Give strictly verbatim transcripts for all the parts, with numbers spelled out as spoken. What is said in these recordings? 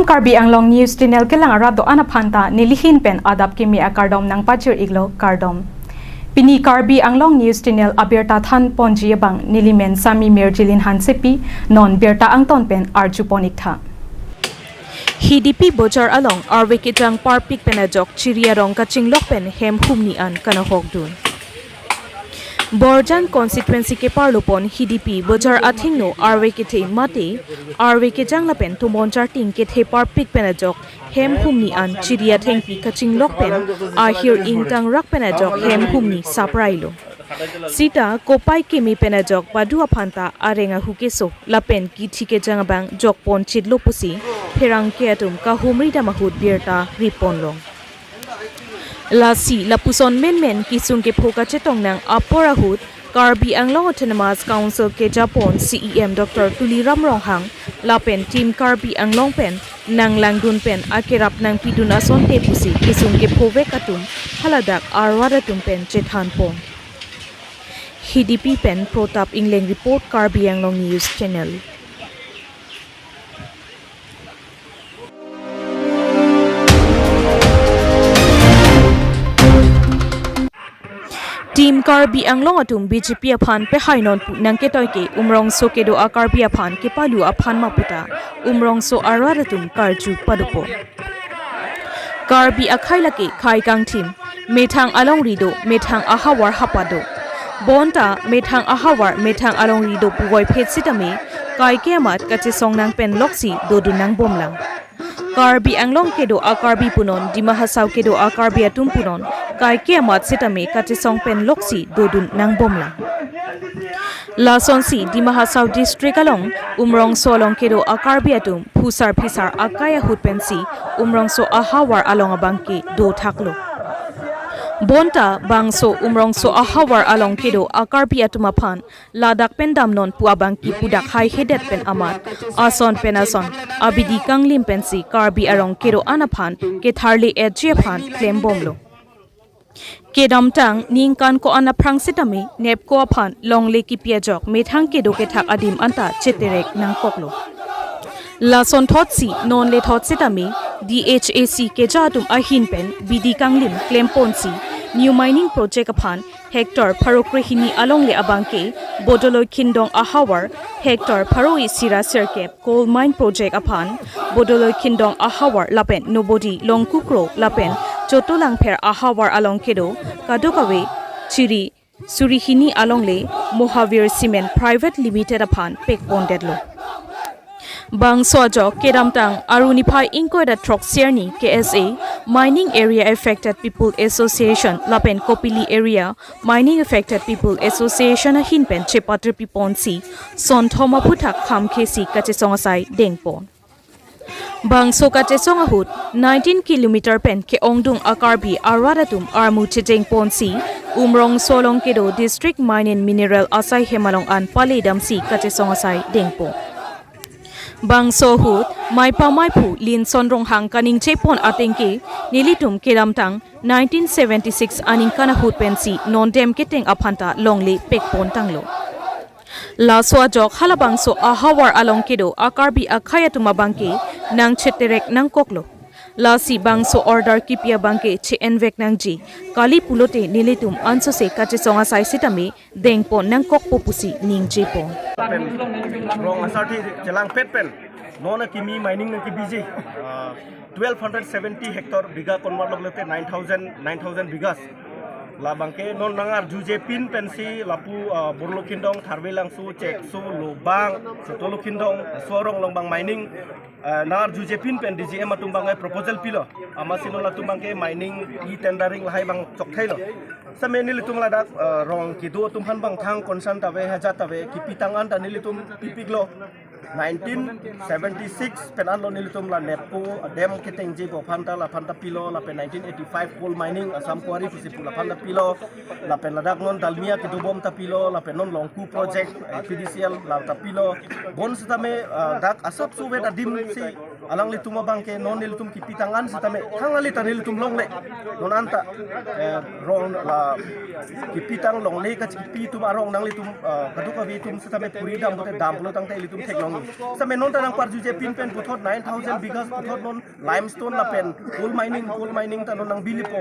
Karbi Anglong News Channel kelang arat do-an aphanta nelihin pen adap kimi akardom nangpajir-iklo, kardom. Pini Karbi Anglong News Channel abirta thanponji abang nelimen Sami Mirjilin Hansepi, non birta angton pen arjupon-iktha. Hidipi bojar along arve kejang parpik pen ajok chiri arong kachinglok pen hem humni an kanahokdun. Borjan constituency keparlopon Hidipi bojar athengno arve kethe mate arve kejang lapen tomon jarting kethe parpik pen ajok hem humni an chiri athengpi kachinglok pen ahir ingtangrak pen ajok hem humni saprailo. Sita kopai kimi pen ajok padu aphanta areng ahu keso lapen kithi kejang abang jokponchitlo pusi pherangke atum kahumri dam ahut birta riponlong. Lasi lapuson menmen kisung kepho kachetong nang apor ahut Karbi Anglong Autonomous Council kejapon C E M Doctor Tuliram Ronghang lapen Team Karbi Anglong pen nanglangdun pen akerap nangpidun asonte pusi kisung kephowek atum haladak arwar atum pen chethanpon. Hidipi pen Protap Ingleng report, Karbi Anglong News Channel. Team Karbi Anglong atum B J P aphan pehainon pu nangketoi ke Umrongso kedo a Karbi aphan kepalu aphan ma puta Umrongso arat atum karju padopo. Karbi akhei lake khei kangthim, methang alongri do, methang ahavar hapat do. Bonta methang ahavar, methang alongri do puvoiphit sitame, kaike amat kachesong nangpen loksi dodun nangbomlang. Karbi Anglong kedo a Karbi punon, Dima Hasao kedo a Karbi atum punon, kaike amat sitame kachesong pen loksi dodun nangbomlang. Lasonsi Dima Hasao district along Umrongso along kedo a Karbi atum phusar phisar akai ahut pensi Umrongso ahavar along abangke dothaklo. Bonta bangso Umrongso ahavar along kedo a Karbi atum aphan ladak pen damnon pu abangke pudak haihedet pen amat ason pen ason abidi kanglim pensi Karbi arong kedo an aphan ketharli etji aphan klembomlo. Kedamtang ningkan ko-an aphrang sitame NEEPCO aphan longle kipi ajok methang kedo kethak adim anta cheterek nangkoklo. Lasonthotsi non lethot sitame D H A C keja atum ahin pen bidi kanglim klemponsi new mining project aphan hectare pharo krehini alongle abangke Bodoloi Khindong ahavar hectare pharo isi ra sirkep coal mine project aphan Bodoloi Khindong ahavar lapen Nobodi Longkukro lapen Chotolangpher ahavar along kedo kadokave chiri surihini alongle Mohavir Cement Private Limited aphan pekpondetlo. Bangso ajok kedamtang Aruni phai ingkoi ra throk serni K S A, Mining Area Affected People Association lapen Kopili Area Mining Affected People Association ahin pen chepatripiponsi sonthom aphuthak khamkhesi kachesong asai dengpon. Bangso kachesong ahut nineteen kilometer pen ke-ongdung a Karbi arat atum armu chejengponsi Umrongso along kedo District Mine and Mineral asai hem along an pale damsi kachesong asai dengpon. Bangso ahut maipa maiphu Linson Ronghang kaningjepon atengke nelitum kedamtang nineteen seventy-six aningkan ahut pensi non dem keteng aphanta longle pekpontanglo. Laso ajok halabangso ahavar along kedo a Karbi akhei atum abangke nangcheterek nangkoklo. Lasi bangso order kipi abangke che-envek nangji kali pulote nelitum ansose kachesong asai sitame dengpon nangkokpo pusi ningjepon. Pen rong asarthi chelangpet pen non akimi mining nangkebiji, ah, twelve hundred seventy hectare bigha convert loklote nine thousand, nine thousand bighas. Labangke non nangarjujepin pensi lapu, ah, Borlo Khindong, Tharve Langso, Chekso, Lobang, Chotolo Khindong, Sorong along abang mining, ah, nangarjujepin pen D G M atum abangke proposal pilo. Amatsi non latum abangke mining e-tendering lahai abang choktheilo. Same nelitum ladak, ah, rong kedo atum aphan abang thang concern ta ave, hajat ta ave, kipitang an ta nelitum pipiklo. Nineteen seventy-six pen anlo nelitum la NEEPCO dam ketengji pu aphanta, laphanta pilo, lapen nineteen eighty-five coal mining Assam Quarry pusi pu laphanta pilo, lapen ladak non Dalmia kedobom ta pilo, lapen non Longku project, A P D C L la ta pilo. Bonsitame, ah, dak asapso vet adim si Alanglitum abang ke non nelitum kipitang an sitame thang alit ta nelitum longle. Non anta, eh, rong la kipitang longle kachipi atum arong nanglitum, eh, kadokave atum sitame puri dam pute dam pulo tangte ilitum theklong. Sitame non ta nangparjuje pin pen puthot nine thousand bighas puthot non limestone lapen coal mining, coal mining ta non nang bilipo.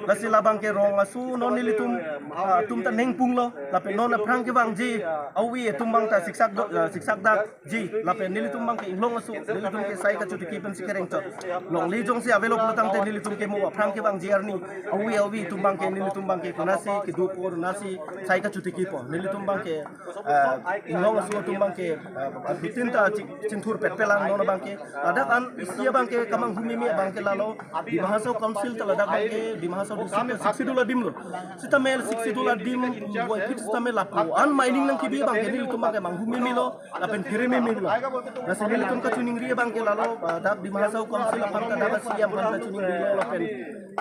Lasi labang ke rong aso non nelitum, ah, atum ta nengpunglo lapen non aphrang kevangji avi atum abang ta siksak do, ah, siksak dakji lapen nelitum abang ke inglong aso nelitum ke sai kachotiki pensi kerengchot. Longle jongsi avelo pulo tangte nelitum ke mo aphrang kevangji arni avi avi atum abang ke nelitum abang ke konatsi kedopo konatsi sai kachotiki po. Nelitum abang ke eh, inglong aso atum abang ke, eh, bitin ta chi-, chinthur petpelang non abang ke. Ladak an isi abang ke kamanghumeme abang ke lalo Dima Hasao Council ta ladak abang ke Dima Hasao District ta Sixth Schedule adim lo. Sitame Sixth Schedule adim boy kit sitame lapu an mining nangkebi abang ke nelitum abang ke manghumemelo lapen pherememelo. Lasi nelitum kachiningri abang ke lalo, eh, dak Dima Hasao Council aphan ta dak C M aphan ta chiningrilo lapen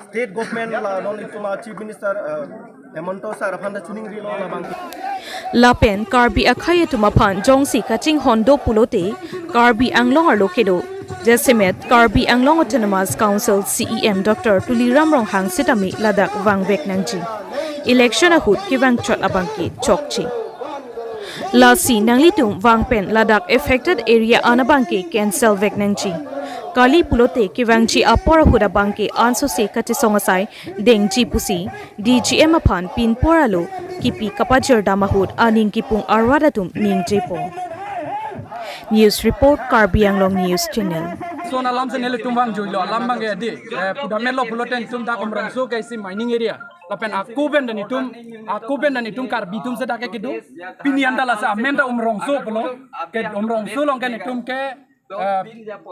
State Government la non itum a Chief Minister, eh, Himanta sir aphan ta chiningrilo labang ke. Lapen Karbi akhei atum aphan jongsi kachinghon do pulote Karbi Anglong arlo kedo jasemet Karbi Anglong Autonomous Council C E M Doctor Tuliram Ronghang sitame ladak vangvek nangji. Election ahut kevangchot abang ke chokche. Lasi nanglitum vang pen ladak affected area an abang ke cancel vek nangji. Kali pulote kevangji apor ahut abang ke ansose kachesong asai dengji pusi D G M aphan pinpor alo kipi kapajirdam ahut aning kipung arwat atum ningjepo. News report, Karbi Anglong News Channel. Son alam si nelitum vangjuilo, alam abang ke di, eh, pudamelo pulote nelitum dak Umrongso ke isi mining area. Lapen ako pen ta nelitum, ako pen ta nelitum Karbi atum si dak ke kedo. Pini anta lasi amen ta Umrongso pulo. Ke Umrongso along ke nelitum ke, eh,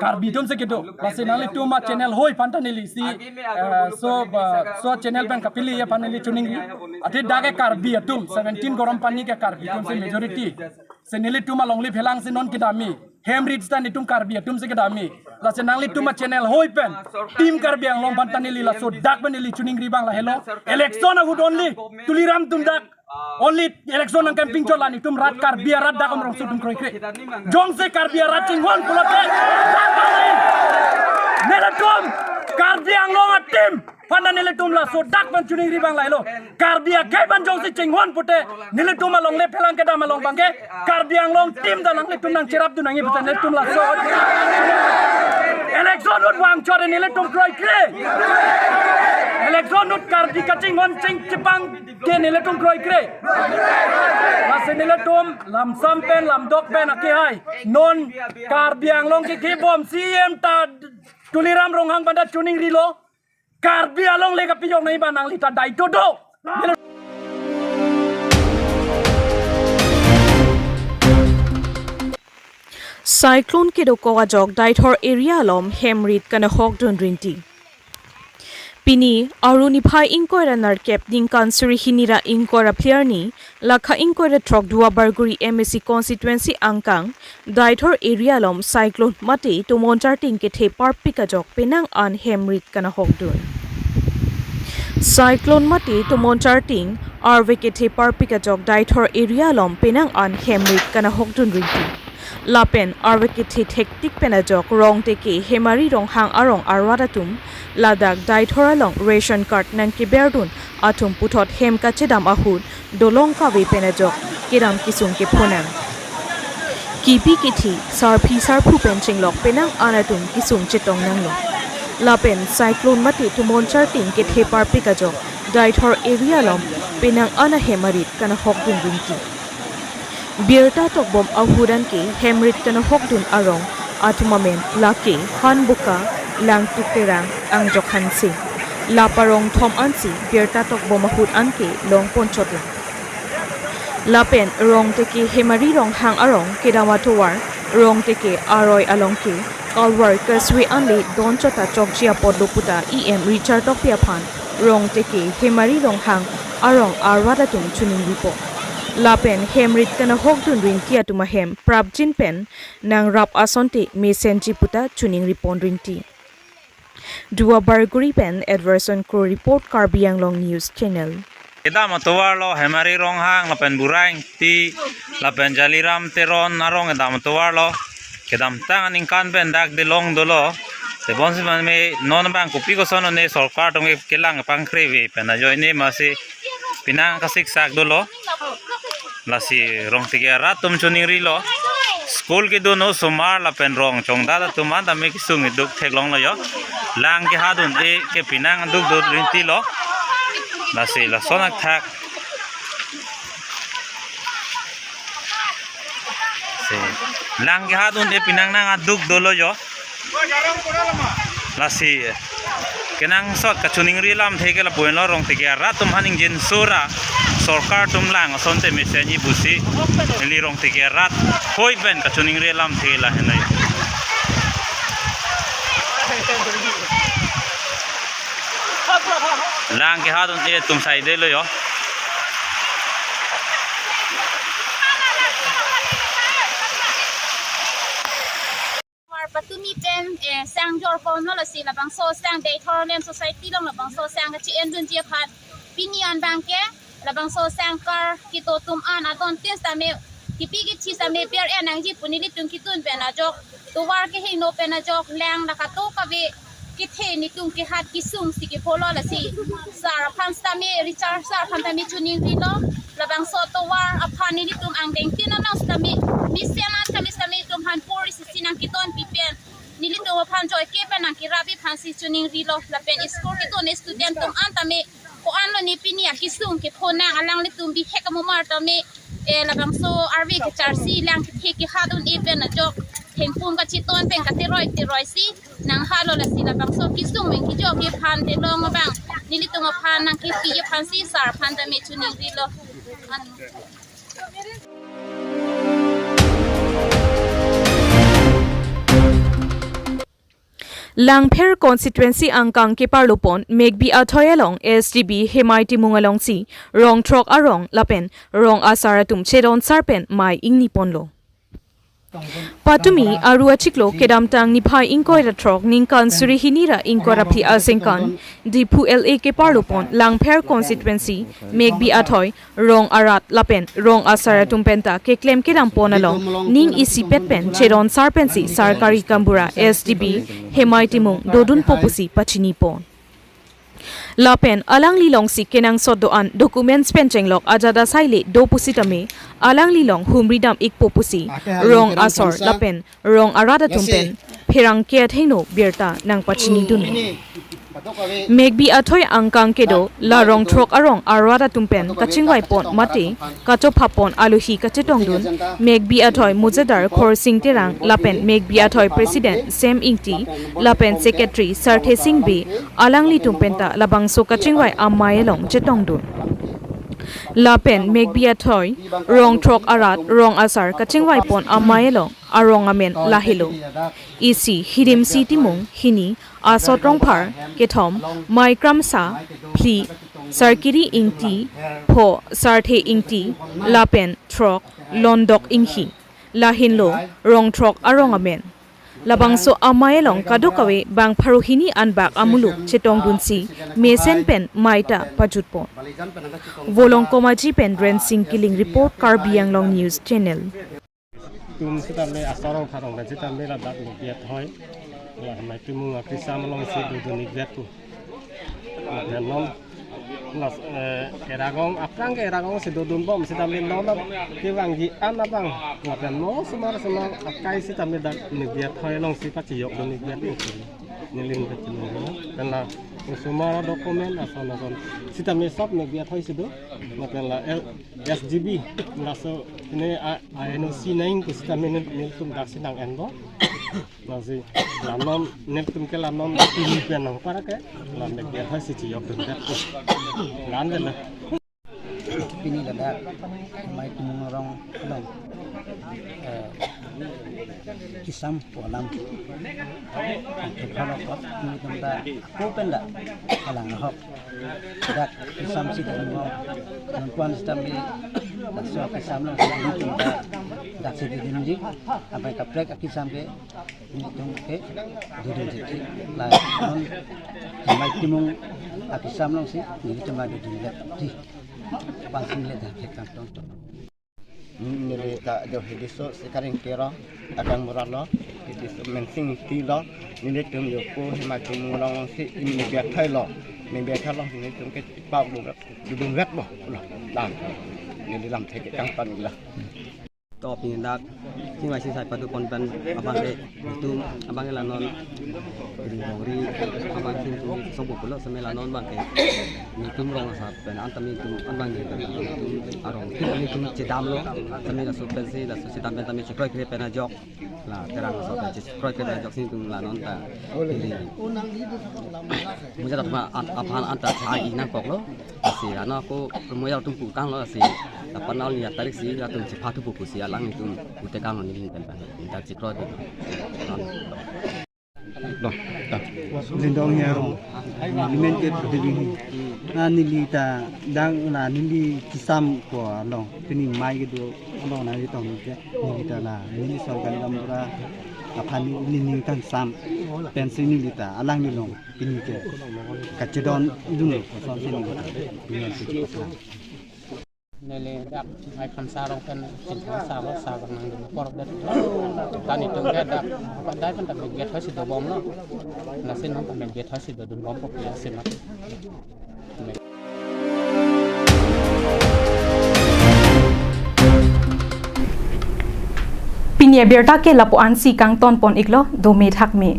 Karbi atum si kedo. Lasi nanglitum a channel hoi aphan ta neli si, eh, so ba, so channel pen kapili aphan neli chiningri. Athe dak ke Karbi atum, seventeen Garampani ke Karbi atum si majority. Si nelitum alongle phelang si non kedamji. Hem rit ta nelitum Karbi atum si kedamji. Lasi nanglitum a channel hoi pen Team Karbi Anglong aphan ta neli laso dak pen neli chiningri abang lahelo. Election ahut only Tuliram atum dak. Only election nang campaign chot la nelitum rat Karbi arat dak Umrongso atum kroikre. Jongsi Karbi arat chinghon pulote. Nelitum Karbi Anglong a team aphan ta nelitum laso dak pen chiningri abang lahelo. Karbi akhei aphan jongsi chinghon pute nelitum alongle phelang kedam along abang ke Karbi Anglong team ta nanglitum nangcherapdun nangji pute nelitum laso. Election ahut vangchot nelitum kroikre. Election ahut Karbi kachinghon chingchipang ke nelitum kroikre. Lasi nelitum lamsam pen lamdok pen akehai. Non Karbi Anglong ke kibom C M ta Tuliram Ronghang aphan ta chiningrilo. Karbi alongle kapijok nangji abang nangli ta daito do. Cyclone kedokok ajok Deithor area along hem rit kanahokdun rinti. Pini, Aru niphai ingkoi ra nerkep ningkan suri hini ra ingkoi ra phli arni, lakha ingkoi ra throk Duar Bagori M A C constituency angkang, Deithor area along cyclone mate tomon charting kethe parpik ajok penang an hem rit kanahokdun. Cyclone mate tomon charting arve kethe parpik ajok Deithor area along penang an hem rit kanahokdun rinti. Lapen arve kethe thektik pen ajok Rongteke Hemari Ronghang arong arwat atum ladak Deithor along ration card nangkeberdun atum puthot hem kachedam ahut dolong kave pen ajok kedam kesung kephonang. Kipi kithi sarpi sarpo pen chenglok penang an atum kesung chetong nanglo. Lapen cyclone mate tomon charting kethe parpik ajok Deithor area along penang an ahem arit kanahokdun rinti. Birta tokbom ahut anke hem rit kanahokdun arong atum amen lake Hanboka, Langtuk Terang, Angjok Hanse. Lapa rong thom ansi birta tokbom ahut anke longponchotlang. Lapen Rongteke Hemari Ronghang arong kedam atovar Rongteke aroi along ke kalvar kasui anle donchot ta chokji apotlo puta E M Richard Tokbi aphan Rongteke Hemari Ronghang arong arwat atum chiningripo. Lapen hem rit kanahokdun rinti atum ahem prapjin pen nangrap asonte mesenji puta chiningripon rinti. Duar Bagori pen Edverson Kro report, Karbi Anglong News Channel. Kedam atovarlo Hemari Ronghang lapen Burai Ingti lapen Jaliram Teron arong kedam atovarlo. Kedamtang aningkan pen dak delong dolo. Tebonsi mane non abang kopi koson one sorkar atum ke kelang pangkre ave pen ajoine masi penang kasiksak dolo. Lasi rong tiki arat atum choningrilo. School kedun osomar lapen rong chongdat atum an tame kesung iduk theklonglo jo. Lang kehadun e ke penang aduk dut rinti lo. Lasi lason athak. Si. Lang kehadun e penang nang aduk dolo jo. Lasi kenangsot kachiningri alamthe ke lapu-an lo, rong tiki arat atum aphan ingjinso ra sorkar atum lang asonte mesenji pusi neli rong tiki arat hoi pen kachiningri alamthe lahenlo. Lang kehadun e atum saidelo jo. Mar patumi pen, eh, sang jorpon lo, lasi labangso sang Deithor Lem Society along labangso sang kachi-endunji aphan pini an abang ke labangso sang kar kedo atum an adon tin sitame kipi kithi sitame ber-en nangji pu nelitum kedun pen ajok, tovar kehingno pen ajok, lang la kadokave kethe nelitum kehat kesung si kepho lo, lasi sir aphan sitame, Richard sir aphan tame choningrilo. Labangso tovar aphan nelitum angdeng tin along sitame mesen an tame sitame nelitum aphan pori sisi nangkedonpi pen, nelitum aphan joike pen nangkerapji aphansi choningrilo. Lapen school kedun student atum an tame ko-an lo ne pini akesung kepho nang, alanglitum bihek amomar tame, eh, labangso arve kecharsi lang kethe kehadun e pen ajok thengpum kacheton pen kateroi teroi si nanghalo, lasi labangso kesung pen kejokji aphan delong abang nelitum aphan nangkepiji aphansi sir aphan tame choningrilo. Langpher constituency angkang keparlopon Megbi Athoi along S G B Hemai Timung alongsi rong throk arong lapen rong asar atum chedon sar pen mei ingniponlo. Patumi aru achiklo kedamtang niphai ingkoi ra throk ningkan suri hini ra ingkoi ra phli asengkan Diphu L A keparlopon Langpher constituency Megbi Athoi rong arat lapen rong asar atum penta keklem kedampon along ning isipet pen chedon sar pensi sarkari gaonbura S G B Hemai Timung dodunpo pusi pachinipon. Lapen alangli alongsi kenangsot do-an documents pen chenglok ajat asai le do pusitame alangli along humri dam-ikpo pusi rong asor lapen rong arat atum pen pherangke athengno birta nangpachinidun. Megbi Athoi angkang kedo la rong throk arong arat atum pen kachingvaipon mate kachophapon alohi kachetongdun Megbi Athoi Mojadar Khorsing Terang lapen Megbi Athoi President Sem Ingti lapen Secretary Sarthe Sing Bey alanglitum penta labangso kachingvai amei along chetongdun. Lapen Megbi Athoi rong throk arat rong asar kachingvaipon amei along arong amen lahelo: isi Hirimsi Timung, hini Asot Rongphar, kethom Mai Kramsa, phli Sarkiri Ingti, pho Sarthe Ingti, lapen throk Londok Inghi. Lahenlo rong throk arong amen. Labangso amei along kadokave bang pharo hini anbak amuluk chetongdunsi mesen pen mei ta pajutpon. Volongkom Aji pen Rensing Killing report, Karbi Anglong News Channel. Tum sitame Asot Rongphar pen sitame ladak Megbi Athoi, la Hemai Timung akesam alongsi dodun-ik det pu. Lapen non las, eh, eragong, aphrang ke eragong si dodunbom sitame non ap kevangji an abang. Lapen non osomar osomar akai sitame dak Megbi Athoi alongsi pachijokdun-ik det pu. Nelitum pachinidun. Lapen la osomar document ason ason sitame sob Megbi Athoi si do. Lapen la L S G B, laso ne a, a N O C nangji pusitame nel, nelitum daksi nang-enbom. Lasi la non nelitum ke la non T V pen nangparak ke, la Megbi Athoi si chijokdun det. Lan det la. Pini ladak Hemai Timung arong along, eh, kesam pu alam. Thephan apot nelitum ta ako pen dak alang ahok dak kesam si dodunbom. Non pu-an sitame laso kesam along nelitum ta daksi dodunji. Amei kaprek akesam ke nelitum ke dodun thekthik. La non Hemai Timung akesam alongsi nelitum ta dodun det. Di pansing le dak ke kantong to. Neli ta jo Hediso Sekaring Tero, Agang Mura lo, Hediso Mensing Ingti lo, nelitum jo ko Hema Timung along si neli biak thai lo, neli biak thai lo, nelitum ke pau dum rap, dum rap bo lo, lam, neli lamthe ke kangton lo. To pini dak, sing lai sing sai padu pon pen abang ke, itum abang ke la non, ri rong ri, abang sing tum song pulo, seme la non abang ke, nelitum rong asar pen, anta nelitum, abang ke, nelitum arong, nelitum chedam lo, seme laso pensi, laso chedam pen, seme chekroikre pen ajok, la terang laso pen chekroikre pen ajok sing tum la non ta, ili. Muja dak ma an-, aphan anta chai nangkok lo, si ano ako muja tum pu kang lo si, lapan nal ni tarik si, latum chepha thupo pusi alang nelitum pu tekang lo neli pen pen, dak chekroi pen. Non. Lo, ta. Lindong Herong. Neli men ke Pratibhi. Na neli ta dang na neli kisam ko along. Pini mai kedo along na neli tong ke. Neli ta na neli Sor Kali Gaonbura aphan neli ningkan sam. Pensi neli ta alang neli long. Pini ke kachedon dun lo. Koson si neli ta. Pini ke Neli dak ai khan sa rong pen chin thang sa lo sa bang nang dun por det. Kani tung ke dak apa dai pen ta mek get hoi si dobom lo. Lason nang ta mek get hoi si dodun bom po pia si mat. Pini abirta ke lapu-an si kangton pon iklo, dome thakme.